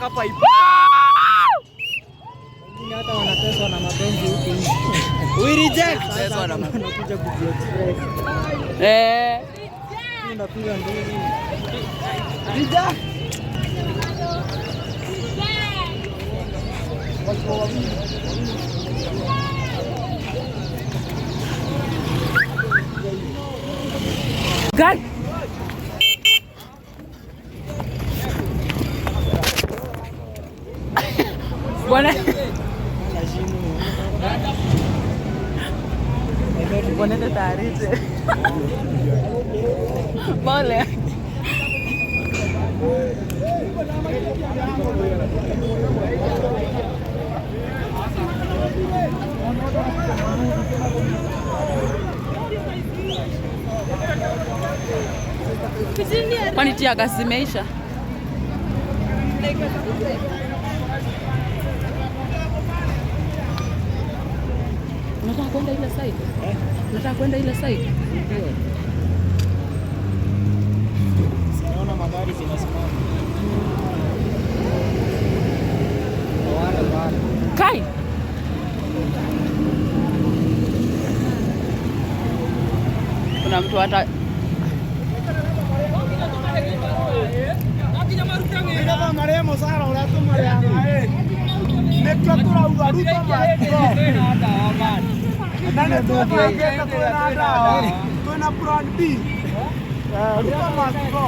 Kapa. Wengine hata wanateswa na mapenzi huku nje. We reject. Sasa wanakuja kujiexpress. Eh. Mimi napiga nduru. Reject. Guy. Bwana Bwana taarifa. Pole. Kwani tear gas zimeisha? Unataka kwenda ile side? Unataka kwenda ile side? Sinaona magari zinasimama. Wale wale. Kai. Kuna mtu hata Nĩgetha marĩe mũcara ũrĩa tũmarĩaga ĩ nĩkĩo tũrauga Ruto must go. Na nĩ twĩbangĩte twĩna ndawa twĩna plan B. Ruto must go.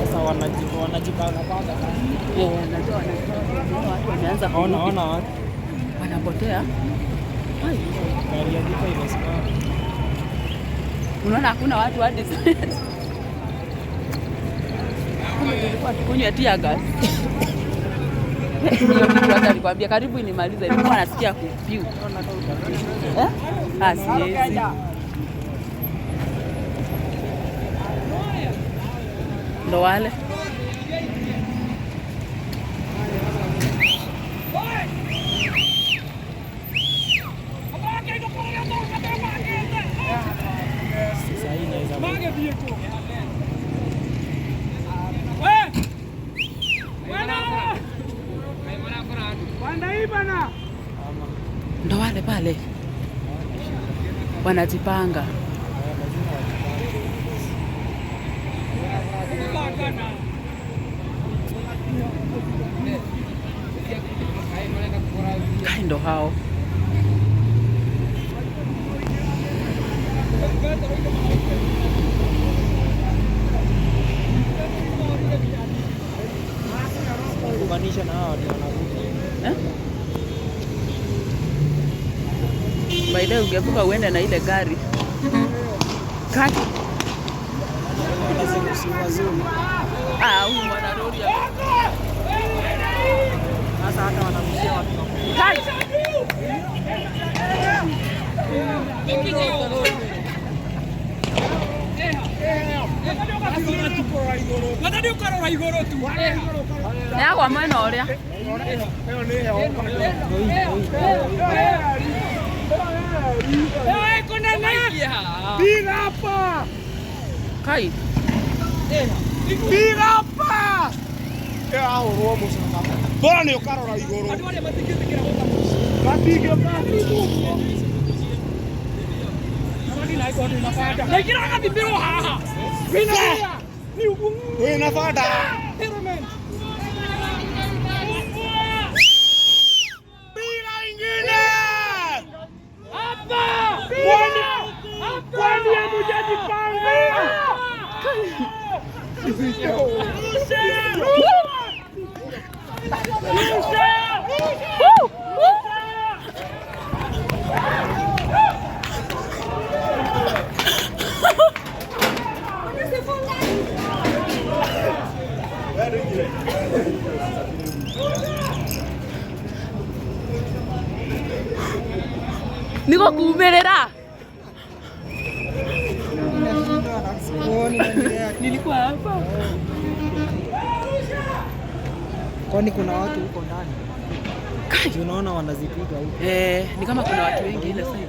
Sasa wanajipanga panga. Eh, najua watu wameanza Ona kurudi. ona watu. Wanapotea. Ai, Gari ya Thika imesimama. unaona hakuna watu hadi kumbe tulikuwa tukunywa tear gas. Hiyo kitu hata nikwambia karibu inimalize, nilikuwa nasikia kupiu. Eh? Ah, siwezi. Ndo wale. Sasa hii inaweza Ndo wale pale wanajipanga. Kai, ndo hao. Kumaanisha na hao ndio wanarudi. Eh? By the way, ungevuka uende na ile gari. Kai. Wazuri. Ah, huyu mwana lori Sasa hata wanarushia watu wa Kai. Nĩagwa mwena ũrĩa. Big hapa! Kai. Big hapa! Ĩrahũrwo mũcaka. Bora nĩ ũkarora igũrũ. Matingĩũka. Wĩna banda. Piga ingine! Kwani hamujajipanga? Woo! Woo! Nĩgũkumĩrĩra. Kwani kuna watu huko ndani? Kai. Unaona wanazipiga huko. Eh, ni kama kuna watu wengi ile side.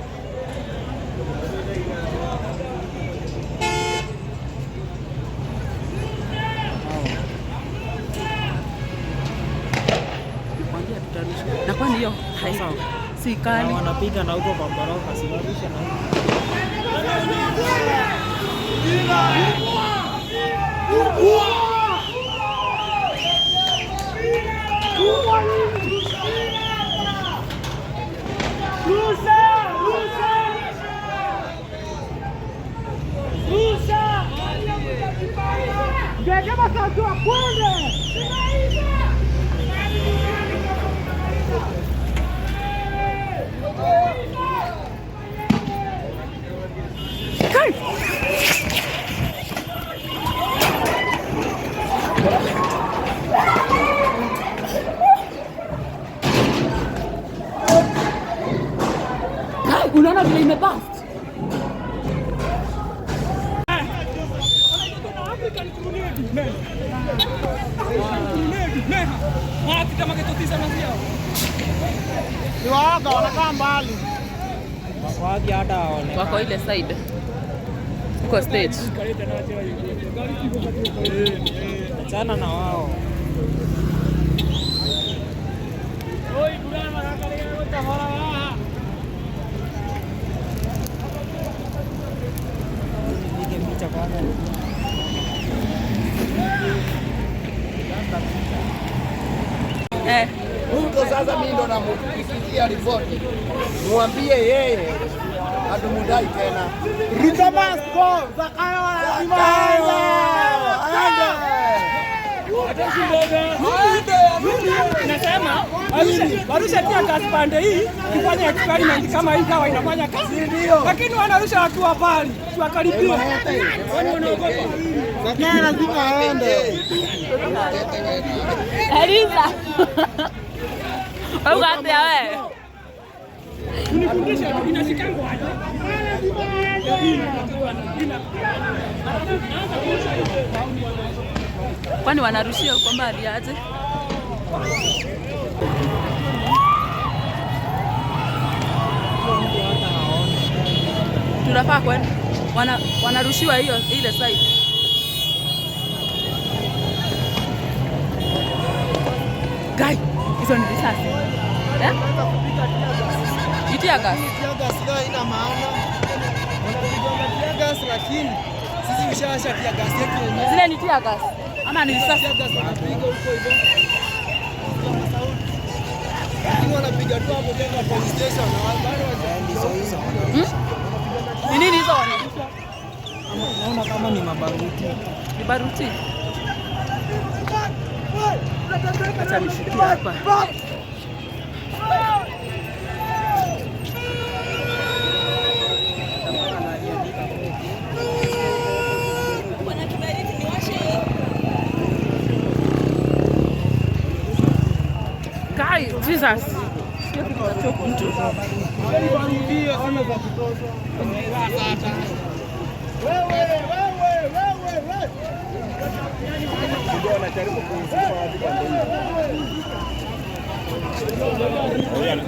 Nikwambia tutarusha. Na kwani hiyo Sasa, si Na kali. wanapiga na huko kwa boroka, si warushe na huko. Kai. Kai, unaona vile imebust? Ni waoga wanakaa mbali. Wako wapi hata waonekane? Wako ile side. Huko stage. Achana na wao. Nipige picha kwanza. Eh, Ruto sasa mimi ndo namupigia ripoti, mwambie yeye hatumudai tena. Ruto must go. Zakayo lazima aende. Aende. Nasema warushe pia kazi pande hii, tufanye experiment kama hii dawa inafanya kazi, lakini wanarusha wakiwa mbali, tuwakaribia. Kwani wanaogopa? Zakayo lazima aende. Eliza. Wewe uko wewe. Unifundishe inashikangwa aje? Kwani wanarushia huko mbali aje? Tunafaa kwenda. Wanarushiwa hiyo ile side. Guy, hizo ni risasi. Eh? Ni tear gas. Tear gas leo haina maana. Wanapiga tear gas lakini sisi tushawasha tear gas yetu wenyewe. Zile ni tear gas ama ni risasi? Tear gas wanapiga huko hivyo. Lakini wanapiga tu hapo tena police station na bado Ndizo hizo. Ni nini hizo wanarusha? Naona kama ni mabaruti. Ni baruti. Acha nishikie hapa. Kai, Jesus. Sikia kitu kinachoka mtu.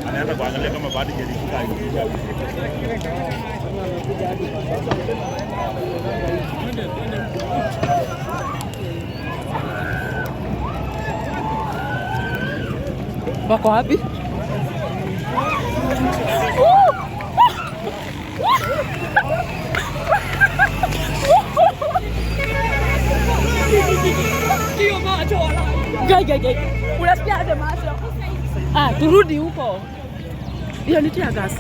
Anaanza kuangalia kama bado hajalifika haikuja. Wako wapi? Gai, gai, gai. Unasikia aje macho? Ah, turudi huko. Hiyo ni tear gas.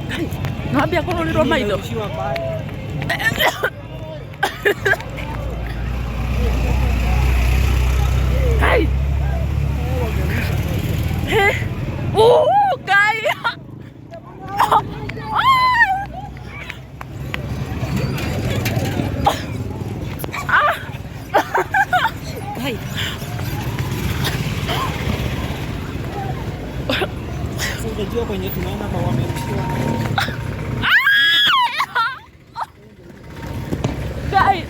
Kai, naambia kwa uliro maitho. Imerushiwa pale. Kai. Eh. Kai. Ah. Kai. Sasa unajua kwenye tunaona kwa wamerushiwa. Kai.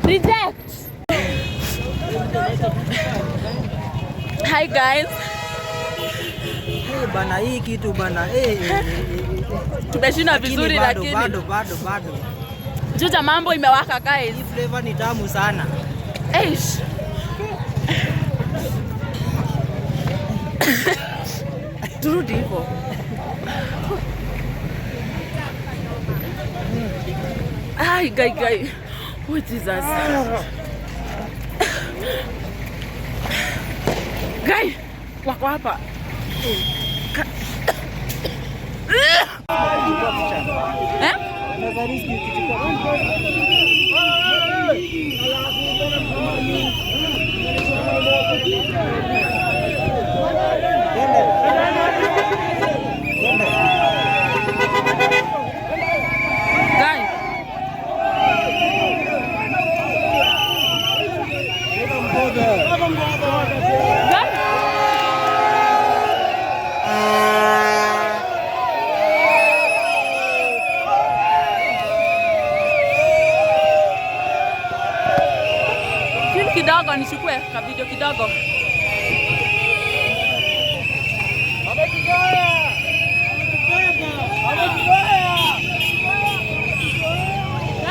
Reject. Hi guys. Eh, bana hii kitu bana. Eh, eh, eh, eh. Tumeshinda Lakini vizuri bado, lakini bado bado bado. Juja mambo imewaka guys. Hii flavor ni tamu sana. Eish. Turudi hivyo. Ai, guy guy. Oh Jesus. Guy, wako hapa. Eh? Guy. Guy. Chini kidogo nichukue ka video kidogo.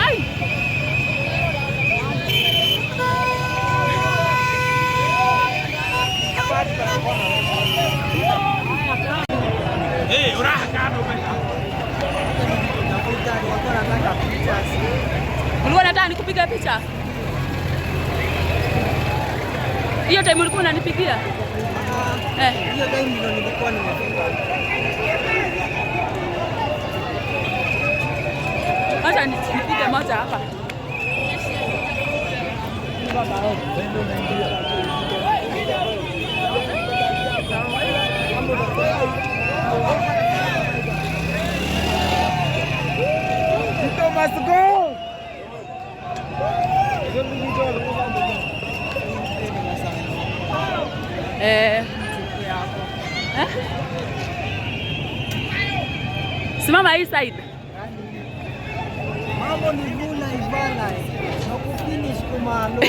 Ai. Ulikuwa unataka nikupiga picha? Hiyo time ulikuwa unanipigia? Eh. Hiyo time ndio nilikuwa nimefika. Acha nipige moja hapa. Must go. Eh. Eh? Simama hii side. Mambo ni vuna ibala. Na kufinish kumalo.